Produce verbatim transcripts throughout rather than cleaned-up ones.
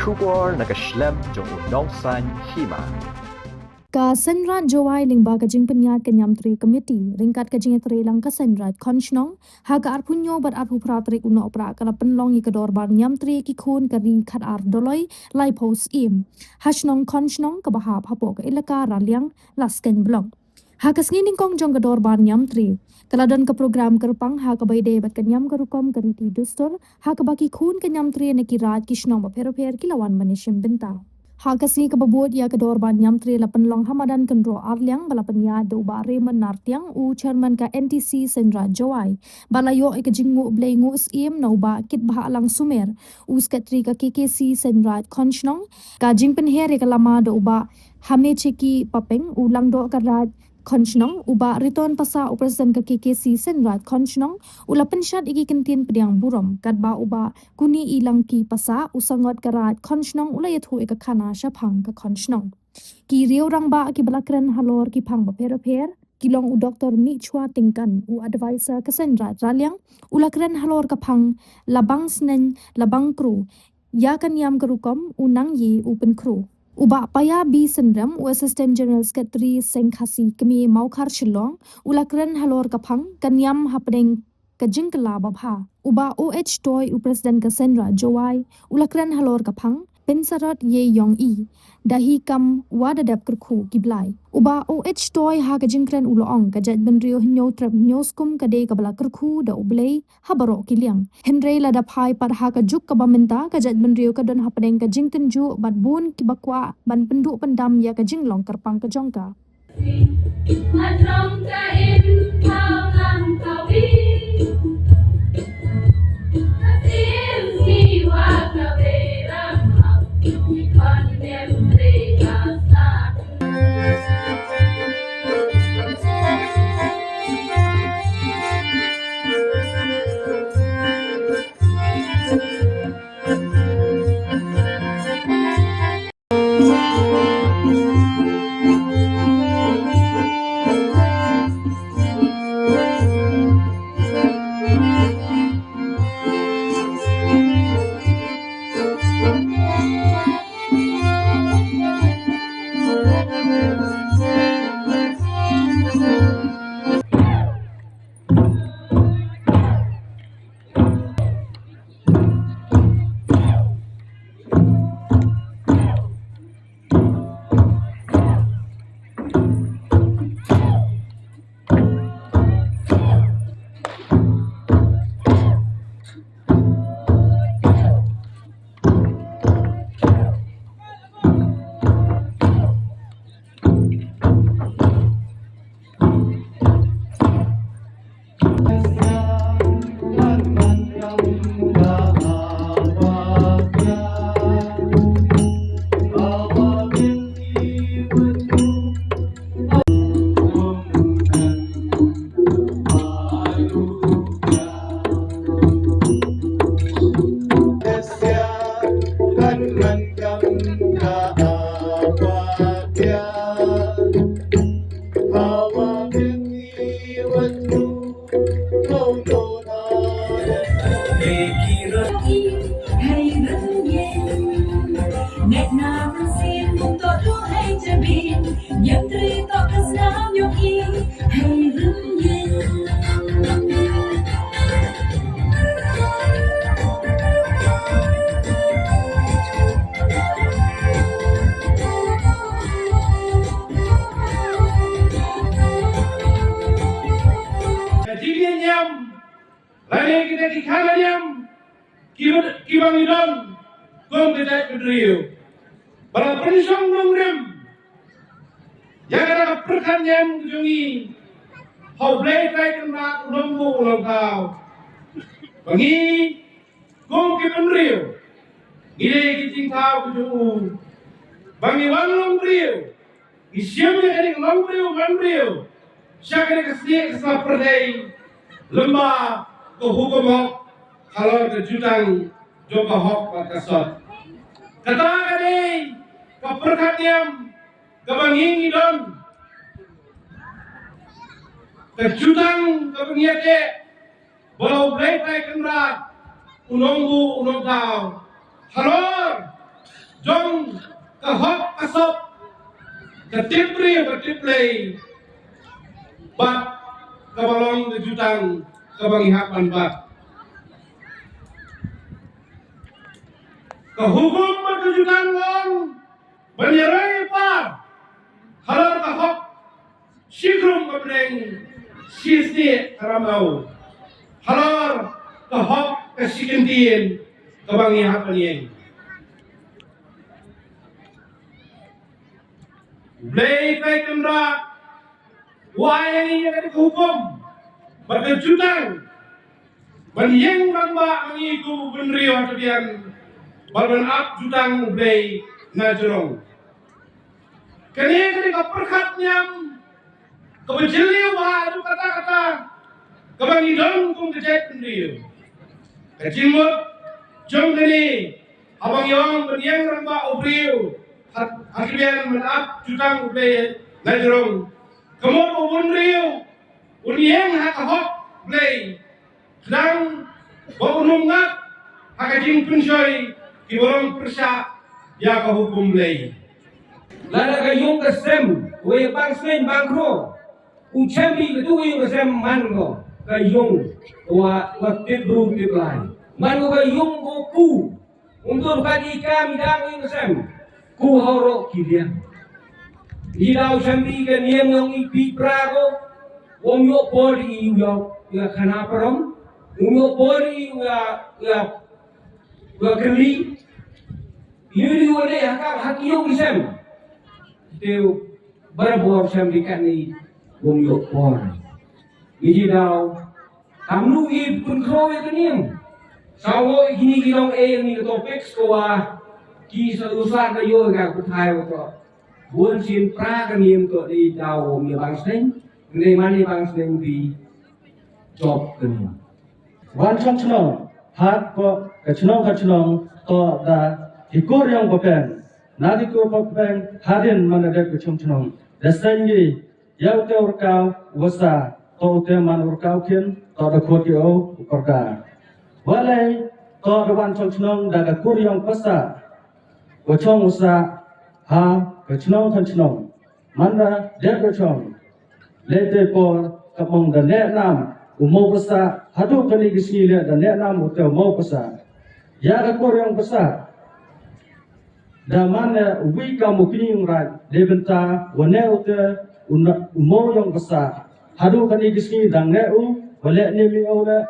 Khubor na ka shlem jong u Nongsaiñ Hima. Ka Seiñraij Jowai lyngba ka jingpynïaid ka Niamtre Committee ryngkat ka jingïatreilang ka Seiñraij Khonshnong, ha ka arphew hynñiew bad arphew phra tarik u Nohprah ka la pynlong ïa ka dorbar Niamtre ki khun ka ri khatar Doloi laiphew siem ha shnong Khonshnong kaba hap hapoh ka elaka Raliang Laskeiñ Block. Ha ka sngi nyngkong jong ka dorbar Niamtre ka la don ka program kyrpang ha kaba ïadei bad ka niam ka rukom ka riti dustur ha kaba ki khun ka Niamtre na ki raid ki shnong bapher bapher ki la wan ban ïashim bynta. Ha ka sngi kaba bud ïa ka dorbar Niamtre la pynlong ha madan kynroh Arliang ba la pynïaid da u Bah Raymond Nartiang, u chairman ka N T C Seiñraij Jowai, ba la ïoh ïa ka jingnguh blei nguh siem na u Bah Kitbhalang Sumer, u sekretari ka K K C Seiñraij Khonshnong. Ka jingpynher ïa ka lama da u Bah Hamecheki Papeng, u langdoh ka raid Khonshnong, u Bah Riton Passah, u president ka K K C Seiñraij Khonshnong, u la pynshad ïa ki kyntien pdiang burom, katba u Bah Kuni Ilangki Passah, u sangot ka raid Khonshnong, u la ïathuh ïa ka khana shaphang ka Khonshnong. Ki riew rangbah kiba la kren halor ki phang bapher bapher ki long u Doktor Mihchwa Tyngkan, u advisor ka Seiñraij Raliang, u la kren halor ka phang Labang Sneng Labang Kru, ïa ka niam ka rukom u nang ïa u pynkhru. U Bah Paya B Synrem, u Assistant General Secretary Seng Khasi Kmie Mawkhar Shillong, u la kren halor ka phang ka niam hapdeng ka jingkylla babha. U Bah O H Toy, u president ka Seiñraij Jowai, u la kren halor ka phang pynsarot ïa ïong i da hi kam wa da dep kyrkhu ki blai. U Bah O H Toy ha ka jingkren u la ong ka jaitbynriew Hynñiewtrep Hynñiewskum ka dei kaba la kyrkhu da u Blei ha baroh ki liang. Hynrei lada phai pat ha ka juk kaba mynta, ka jaitbynriew ka don hapdeng ka jingtynjuh bad bun kiba kwah ban pynduh pyndam ïa ka jinglong kyrpang ka jong ka. Ka jingïañiam, lane kita ki khana niam, ki, kiba ngi don kum ka jaitbynriew. Ba la pynshong nongrim ïa kata ka pyrkhat niam ka jong ngi ha U Blei Trai Kynrad, U Nongbuh U Nongthaw. Ba ngi kum ki bynriew ngi leh ki jingthaw ka jong U. Ba ngi wan long briew, ngi shim ïa kane ka long briew man briew sha kane ka snieh ka sla pyrthei, lymba ka hukum hok halor ka jutang jong ka hok bad ka sot. Kata ka dei ka pyrkhat niam kaba ngi ngi don, ka jutang kaba ngi ïateh, ba la U Blei Trai Kynrad, U Nongbuh U Nongthaw, halor Dong ka hok ka sop, ka tip briew ka tip Blei, bad kaba long ka jutang kaba ngi hap ban bat. Ka hukum bad ka jutang long ban ïaroi ïapar halor ka hok, shi khrum ka bneng, shi snieh ka ramaw, halor ka hok ka shi kyntien kaba ngi hap ban ïeng. U Blei Trai Kynrad u ai ïa ngi ïa ka hukum bad ka jutang ban ïeng rangbah ma ngi kum u bynriew ha ka biang, bad ban ap jutang U Blei na jrong. Kane ka dei ka pyrkhat niam kaba jylliew bha haduh katta katta kaba ngi don kum ka jaitbynriew. Ka jingmut jong kane, haba ngi ong ban ïeng rangbah u briew ha, ha ka biang ban ap jutang U Blei na jrong, ka mut ba u bynriew un ïeng ha ka hok Blei, khnang ba un ym ngat ha ka jingpynshoi kiba long pyrshah ïa ka hukum Blei. Lada ka ïung ka sem, wei bang seng bang khro, u shem bha ka tu ïung ka sem man ko ka ïung wa, wa tip bru tip lai. Man ko ka ïung ko ku. Untuk ka di ka mi dang ïung ka sem. Ku horo ki dia. Di dau shem bha ka niam ïung i pi pra ko. Wong yo por i ïung ya khana parom. Wong yo por i ïung ya, ya, ya keli. Ïung ïung ne ha ka, ha ki ïung ka sem. Te barabor shem bha ka ni wong yo por. Ni ji dau. Kamnu i pun khro ïa ka niam. Sawo i kini ki long e ni ka topic ko wa ki sa lusar ka yo ka kuthai wa to. Bun sin pra ka niam to di dau wong ïa bang seng. Ni man ïa bang seng di job ka niam. Wan chong chnong, hat ko ka chnong ka chnong to da ki kur ïong bapeng. Na ki kur bapeng hadien man da dep ka chong chnong. Da seng gi ïa u te u rkaw u basa, to u te man u rkaw khin, to da khot ki o u pyrda. Balei to da wan chong chnong da ka kur ïong basa, u chong u basa ha ka chnong ka chnong. Man da dep ka chong, lei te por ka mong da neh nam u mo basa, haduh kane ka sngi le da neh nam u te u mo basa. Ïa ka kur ïong basa. Da man ne u wi kam u kñi ïung raij, dei bynta wa ne u te u na-, u mo ïong basa. Haduh kane ka sngi dang ne u, wa leh ne mi u leh.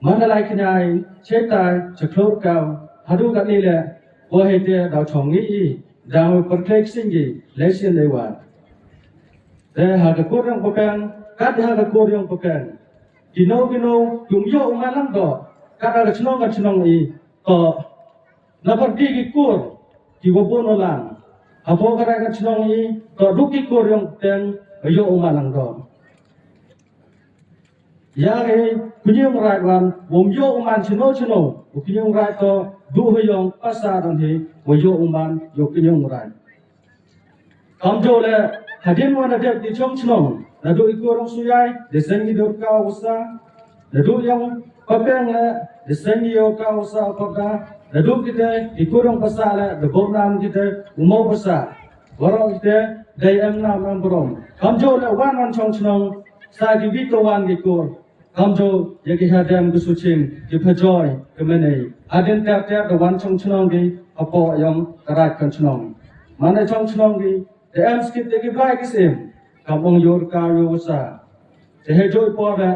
Man ne lai kñai, chetai, cha khlur kam, haduh kane leh, wa hei te daw chong ngi i, dang wa pyrkhlek sing gi, leh sien dei wa. Te ha ka kur ïong bapeng, kat ha ka kur ïong bapeng. Kino kino, kum ïoh u man lang doh, kat ha ka chnong ka chnong i, to. Na pyrdi ki kur, ki wa bun u lang. Hapoh ka rai ka chnong i, to duk ki kur ïong bapeng, ïoh u man lang doh. Ïa ngi, kñi ïung raij wan, wom ïoh u man chino chino, u kñi ïung raij to, duh ha ïong basa don hi, wa ïoh u man, ïoh kñi ïung raij. Kamjooh le, hadien wa na dep ki chong chnong, naduh i kur ïong Suyai, de seng ki dur ka u basa, naduh ïong bapeng le, de seng ki ïong ka u basa u pyrda, naduh kite, i kur ïong basa le, de bok nam kite, u mo basa. Waroh kite, dei em nam em burom. Kamjooh le wan wan chong chnong, sa ki wi to wan ki kur. Kamjooh, ïa ki hadem ki suching, ki pajoi, ki menei. Hadien ter ter da wan chong chnong ki, hapoh ïong ka raij kan chnong. Mane chong chnong ki, da em skit da ki blai ki sim. Kam ong ïor ka ïor sa. Te hei jooh i por da,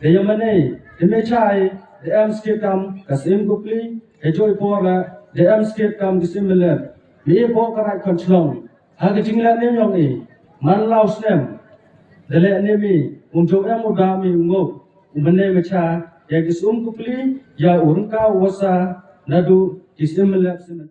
da ïa menei, da me chai, da em skit kam, ka sim ku pli, hei jooh i por da, da em skit kam ki sim melet. Mi i poh ka raij kan chnong. Ha ka jingleh niam ïong i, man law snem, da leh niam i, um jooh em u dam i u ngop, u mane macha, ïa ki sum ku pli, ïa u ryngkaw u wasa, naduh ki sim lep sim.